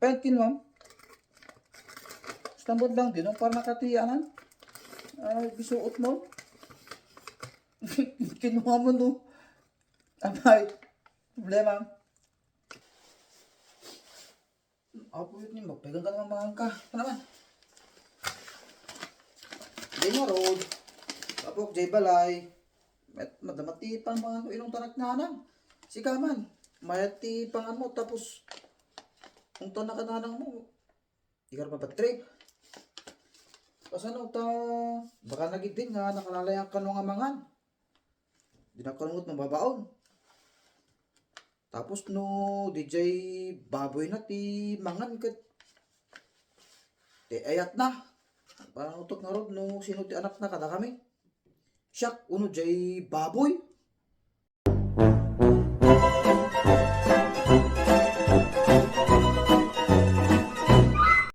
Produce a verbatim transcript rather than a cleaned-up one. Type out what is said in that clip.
Paintin, ma'am. Basta mo lang din, no? Para nakatiyanan. Ah, bisuot mo. Kinuha mo, no? Amay. Problema. Apo, yun yung magpegang ka naman, mangan ka. Ano naman? Di nga road. Apo, jay balay. Mat-, madamati pang mga inong tanak nanang. Sika man. Mayat ti pangan mo, tapos kung tanak nanang mo, di ka mapatrip. Kasano ta, baka nagidin nga, nakalalayak ka nga mangan. Di na kalungot mababaon. Tapos no, di jay baboy na ti mangan ket ti ayat na. Panutok nga rod no, sino ti anak na kada kami. Siak, uno jay baboy.